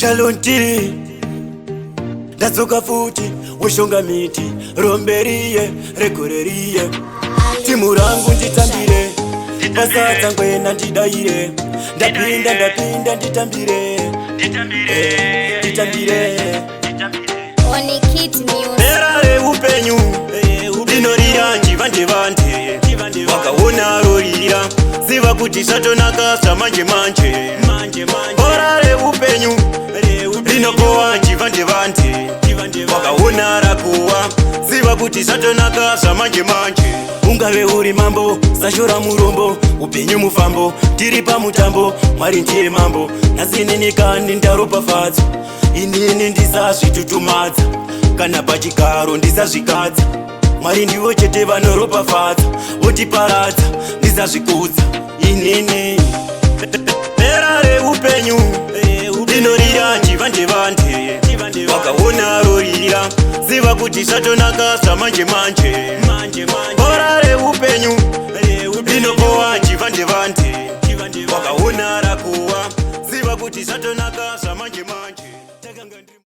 Talonti, ndadzoka futi, weshonga miti, rombe riye regore riye, timu rangu nditambire, pasadza ngwena ndidaire, ndapinda, ndapinda, nditambire. Eh, nditambire. Onikit Music. Bhera reupenyu rinorira njivande vande, wakaona rorira, ziva kuti zvatonaka zvamanje manje. Bhora reupenyu rinokowa njivande vande, wakaona rakuwa, ziva kuti zvatonaka zvamanje manje. Ungave uri mambo, sashora murombo. Upenyu mufambo, tiri pamutambo. Mwari ndiye mambo, nhasi kani ndaropafadzwa. Inini ndisazvitutumadza, kana pachigaro ndisazvikadza. Mwari ndivo chete vanoropafadza votiparadza, ndisazvikudza inini. Bhera reupenyu rinorira njivande vande, wakaona rorira, ziva kuti zvatonaka zvamanje manje. Bhora reupenyu rinokowa njivande vande, wakaona rakuwa, ziva kuti zvatonaka zvamanje manje.